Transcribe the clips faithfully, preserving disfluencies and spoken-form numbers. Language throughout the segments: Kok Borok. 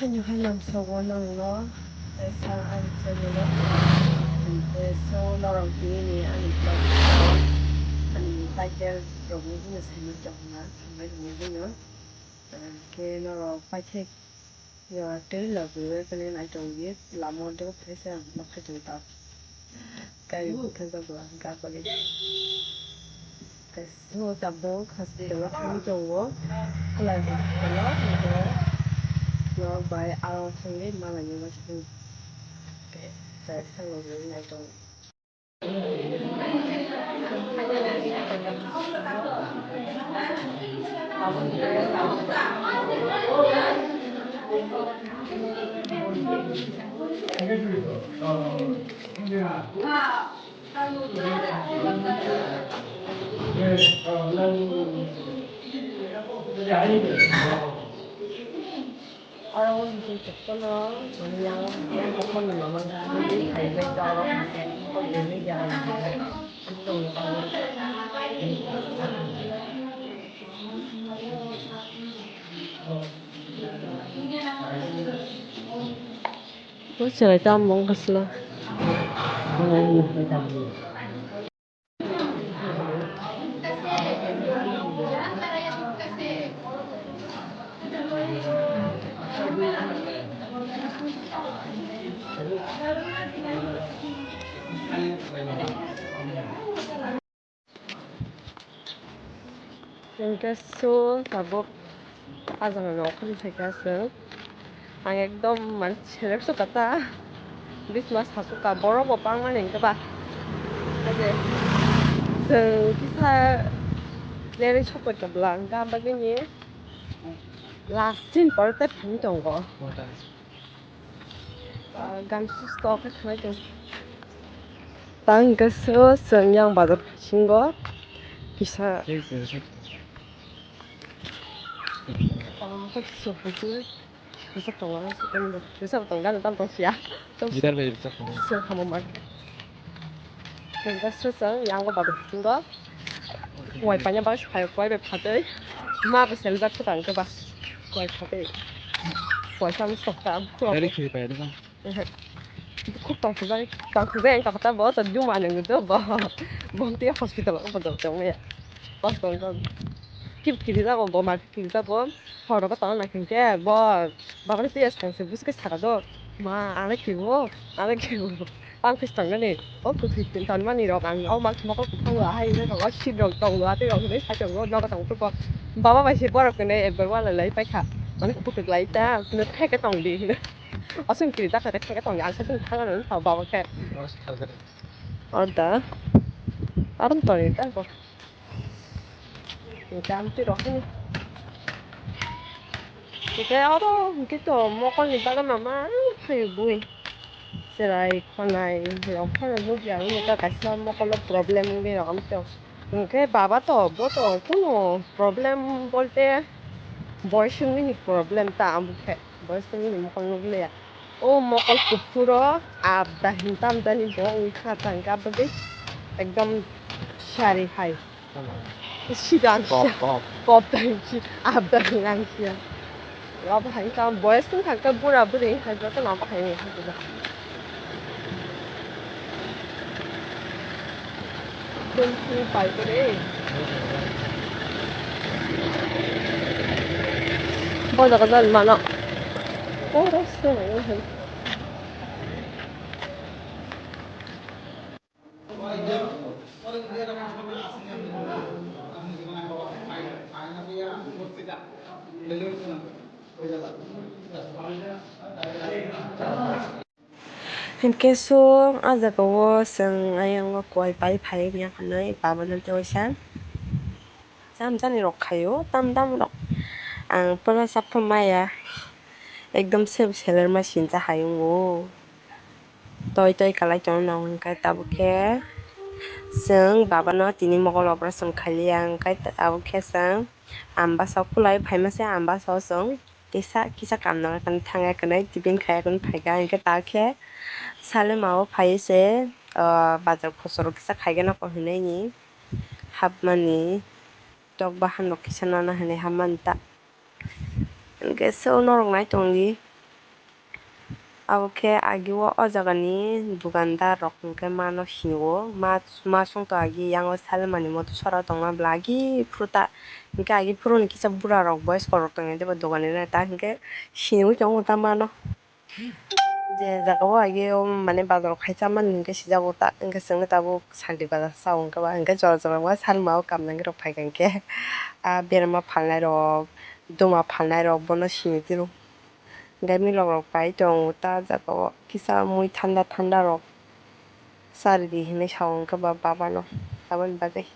Ani hai lamsogo nangno, tei sa ani chwraino, tei so norok tini ani vlog, ani title rokni bini saimani tongna, samai rwngwi bino, khe norok paithak ya tei lobwi khe nai tongdi, lama o tei khe se ang ma khaitong ta. Kari khe jago ang ka kori. Tei so tabuk hospital o thangwi tongo. Halai hospital o, hwnkhe norok bai aro thangwi malaina uansukmani. Tei chai salo nai tongo. Oro o hwnkhe jotono yang bokhorni mama gari phaibai ta oro hwnkhe bokhorni yang. O chwrai tamo wngkha slo. Hwnkhe so tabuk ah jaga o okhorni phaikha chwng. Ang ekdom mane selek sukha ta. Bisma sasukha borok bo bangmani hwnkhe ba. Haje chwng kisa lerwi sokphaikha bwla hwnkhe ah bagwini last din pore tei phai tongo. Ah, gan susto khe thanai tong. Tang hwnkhe so chwng yang bazar bisingo kisa. Tang khe so hwnkhe kisa tongo, kisa tongo, gan tam tong sia. Gitar bai rijak tongo. So hamo mar. Hwnkhe so chwng yang bazar bisingo. Kuwai paina bagwi se phaio, kuwai bai phatwi. Ma bo seljak kwtal khe ba. Kuwai phatwi. Kuwai pano sokta. Dari khiri paya dukhan. Ehe. Khub tongthokjak, tongthokjak ang tongthokjak bo, to juma nang do bo. Bo tei hospital o bo dok tong ya. Bas tong tong. Kip kiri jago bo, ma kiri jago. Horo ko tong na khin khe bo. Baba ni tei eskang se bus ke saka do. Ma, ale kibo, ale kibo. Ang khe tongnani, o kwthwi tonmani rok ang o mokol kwthang o hai hwnwi rok o seat rok tongo, atwi rok hwnwi side rok o nogo tong khe bo baba bai se borok hwnwi ekbar walai lai paikha, mane kwthwk lai ta, hwnwi theke tongdi hwnwi. Aswk kirijak khe theke tongdi, ang sakhe thangna nw thango baba khe. O da, aro tongdi ta bo. Hwnkhe amtwi rok hwnwi. Hwnkhe oro hwnkhe to mokolni bagwi mama phai bui. Chwrai khonai rok phano nukya wngwi ta kaisa mokolo problem wngwi rok amtwi. Hwnkhe baba to bo to kunu problem bolte boys wngwini problem ta amo khe. Boys wngwini mokol nukliya. O mokol kuphuro abda hintam jani bo wngkha tangka bagwi ekdom sari hai. Sidang kop, kop. Kop tang si abda hinang siya. Abo hai tang boys wngkha khe bura buri hai joto no abo hai. Bo jaga jani mano. Oro se. Hinkhe so ah jaga o chwng ayang o kuai pai phai wngya hwnwi baba no tei waisa cham chani rok khaio tam tam rok ang pura saphang maya ekdom se seler ma sincha hai wngo toi toi kalai tongno hwnkhe tabuk khe chwng baba no tini mokol operation khailiya hwnkhe tabuk khe chwng ambasa o kulai phaima se ambasa o chwng. Kisa kisa kam nang khe thang ya kwnwi tiffin khai ya kwnwi phai kha, hinkhe ta khe salima o phai se, ah, bazar khosor o kisa khai gana kok hinwi ni hapmani tok bahan rok kisa nana hinwi hapmani ta. Hinkhe so norok nai tong di, Abo khe agi o, o jagani dukandar rok hwnkhe mano sini o, ma, ma songto agi yang o sal mani moto sora tongma bwla agi phuru ta, hwnkhe agi phuru ni kisa bura rok boys rok tongya tei bo dukani rok ta hwnkhe sini o tongo ta mano. Je jaga o agi o mane bazar o khai chamani hwnkhe sijago ta, hwnkhe chwngno tabuk santi bazar sao hwnkhe ba, hwnkhe jora jora o salma o kamnai rok phaikha hwnkhe a berma phalnai rok, duma phalnai rok bono sini phuru. Hwnkhe milok rok pai tongo ta jaga o kisa mui thanda thanda rok charidi hinwi sao hwnkhe ba baba no aboni bagwi.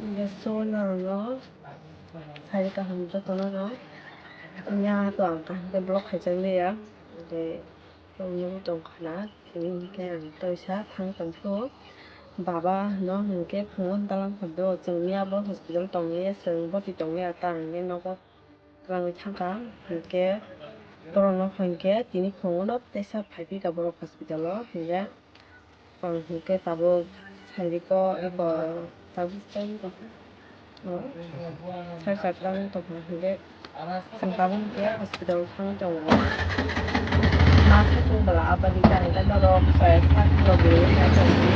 Hwnkhe so norok sai kaham jotono no. Nya to ang kaham khe block khaijak liya. Hwnkhe tongwi tongkha na. Tini hwnkhe ang toisa thang tongphuru. Baba no hwnkhe phungo dalam kha do. Chwng miya bo hospital tongwi chwng boti tongwi ta hwnkhe nogo. Twlangwi thangkha, hwnkhe borokno hwnkhe tini phungo no teisa phaiphikha borok hospital o, hwnkhe ang hwnkhe tabuk sairiko eko tabuk sar sar tang tongkha, hwnkhe chwng tabuk hwnkhe hospital o thangwi tongo. Ma sakung bwla aboni gari norok sak rogwi naitongwi.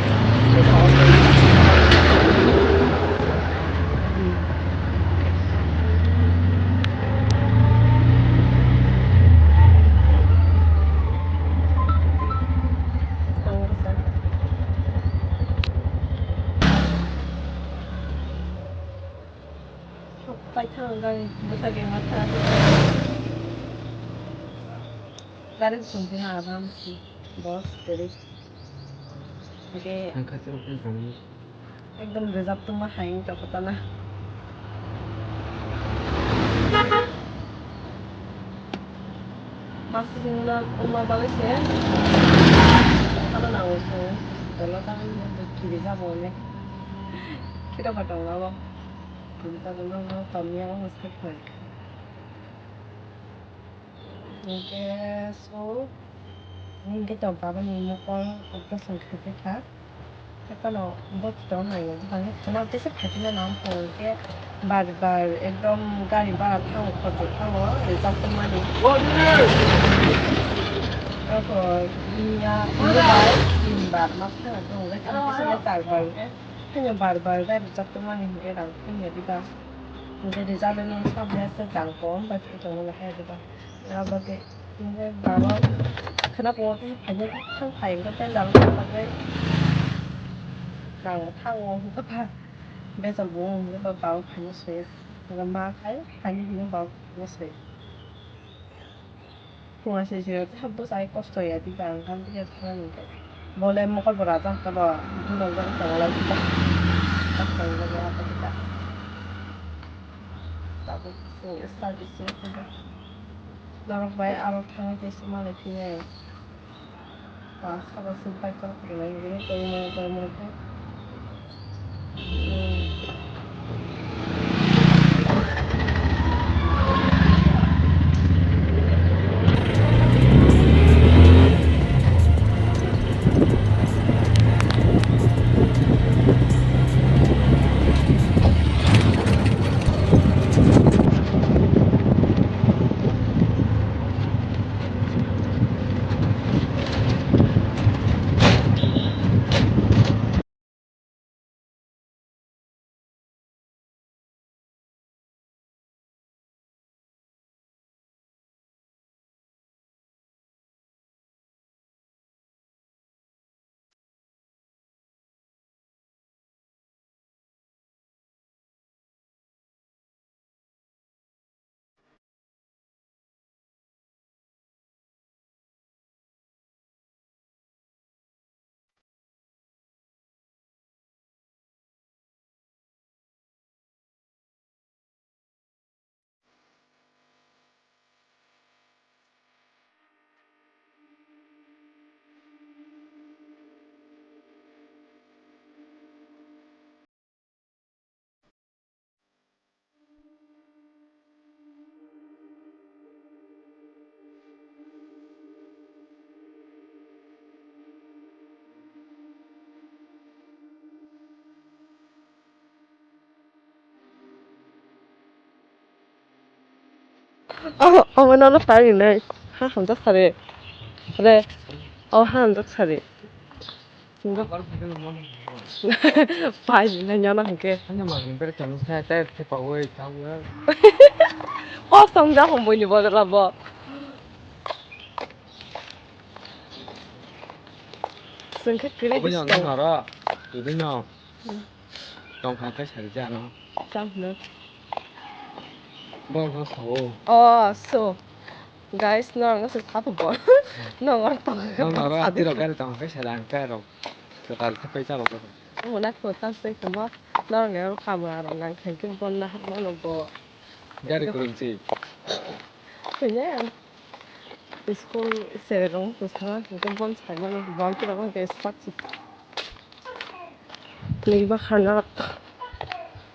Paithang gari bwsakhe matha. Gari songkhe na abang si boss kwrwi. Hwnkhe ekdom rijak tongma hai wngkha kwtana. Masing na wngma bagwi se ano nango se dolo tangwi kiri jabo le. Kiro ba tongo abo. Kiri jabo no no tamya o se phai. Hwnkhe so, hwnkhe to babani mokol operation khaikha. Haphano bo kitong nai, bangkhe kheno tesa phaikhe nang hwnkhe bar bar ekdom gari bhara thango, khoroksa thango, rijak tongmani. Abo miya, miya bai tin bar ma thangna tongo, kisa kisa char bar. Haino bar bar gari rijak tongmani hwnkhe rang thangya diba. Hwnkhe rijak le nang sabya se rang kom bai khe tongmani hai diba. Aboni hwnkhe baba khwna bo khe phaina thang phai hwnkhe tei rang bagwi rang thango hwnkhe ba bejal bo hwnkhe ba baba phaina swi hwnkhe ma khai phaina hwnkhe baba phaina swi. Phunga se se tha bwsai kosto ya di bang kan di ya thang ni. Bole mokol bo rajak ta bo dulok jak ta wala di ta. Tak ta wala ya ta di ta. Tabuk se sa di se. Norok bai aro thangwi tei se malai phiya. Ba sabo se bike rok rwlai rwlai tongmani tongmani khe. Oh, oh, no, no, sorry, no. Ha, hamjak sari. Re, oh, ha, hamjak sari. Pai, no, no, no, hingke. Ano ma, hingke, tamo sa, ta, te, pa, oi, ta, oi. Oh, song ja, hom, boi, ni, bo, la, bo. Sengke, kiri, Obo, no, no, no, ro. Twi, no. Tongkha khe sari jano. Cham hwnwi. Borok no sao. Oh, so. Guys, norok no se sapo bo. Norok tongkha khe Norok aro sadi. Atirok gari tongkha khe sari ang khe rok. Kwtal khe pai chalo khe. Omo na kwtal se kamo. Norok ni aro kamla rok nang khe khe bon na hapma no bo. Gari kwrwng si. Kanya. School se rong kwsa khe bon sai mano. Bon khe rok khe spark si. Nini bwkha no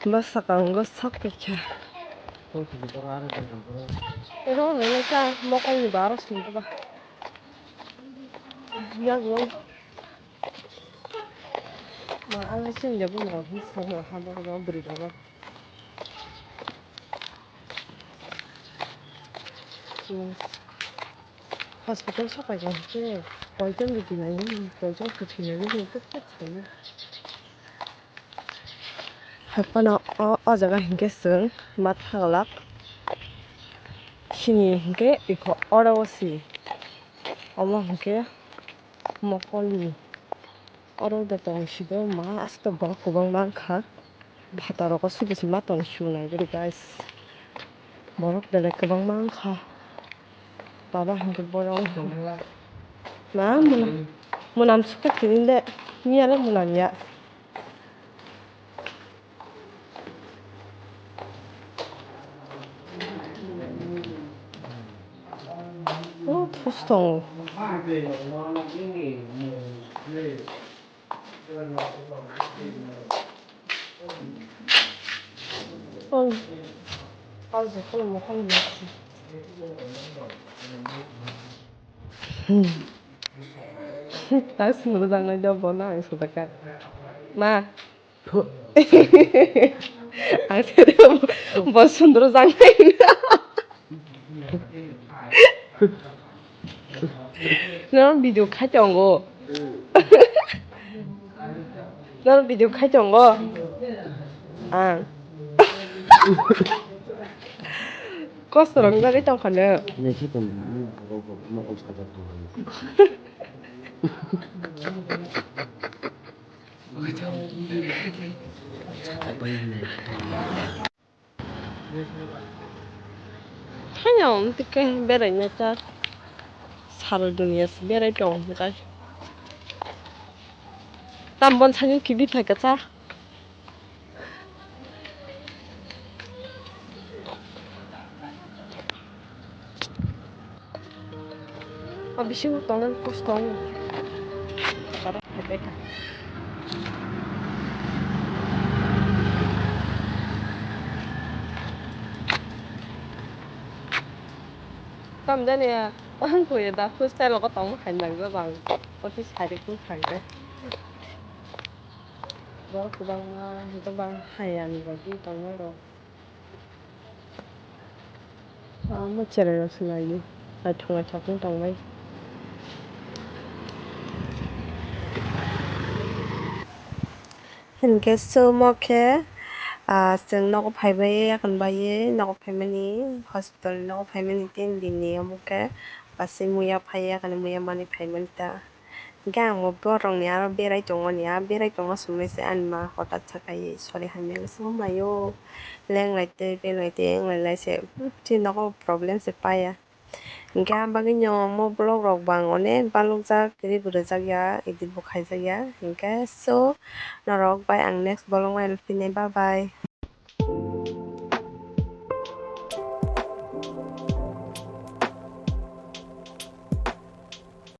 bwskango sok khe kha. Ero nini kha mokol ni baro sini ba. Yak no. Ma ang sini de bo no sini ha bo no bri do no. Hospital sokaijak khe koijon rwgwi nai nini, koijon kwthwi nai nini, tei tei saimano. Hai phano o, o jaga hinkhe chwng ma thanglak. Sini hinkhe ikho oro o si. Omo hinkhe mokolni. Oro da tong si do ma, aswk borok kwbangma wngkha. Phataro kosui kosui ma tong si nai bwrwi guys. Borok belai kwbangma wngkha. Baba hinkhe borok wngkha. Ma mwnam, mwnam sukha tini le, miya le mwnam ya. Oh, thus tongo. Oh, oh, je, oh, mo, oh, mo. Hmm. Ang sundru jangnai do, bo no ang sudaka. Ma. Ang sundru jangnai. Norok video khai tongo. Norok video khai tongo. Ang. Kosto rok jagwi tongkha no. Haino tike berai na cha. Sal dunia se berai tong kai. Tam bon sani kibi thai ka cha. O bisingo tongnani kosto wng. Tara phaibai kha. Tamjani ya, ang koi da hostel o tong hai nang jabang. Office hari kung thang kai. Borok kwbangma hwnkhe bang hai ani bagwi tongnai rok. Omo cherai rok se nai di, naithok naithok wng tong bai. Hinkhe se omo khe, ah, chwng nogo phai bai yakun bai nogo phaimani, hospital ni nogo phaimani tin din ni omo khe basi muya phai yakani muya manwi phaimani ta. Hingke ang bo borok ni aro berai tongmani, a berai tongma songwi se ani ma hotat sakai sori hamya se mayo lenglai tei belai tei wnglai lai se, hmm, chini nogo problem se paya. Hingke a bagwi no omo vlog rok bo ang onek balokjak rip rwjak ya, edit bo khaijak ya. Hingke so norok bai ang next vlog o phinai, bye bye.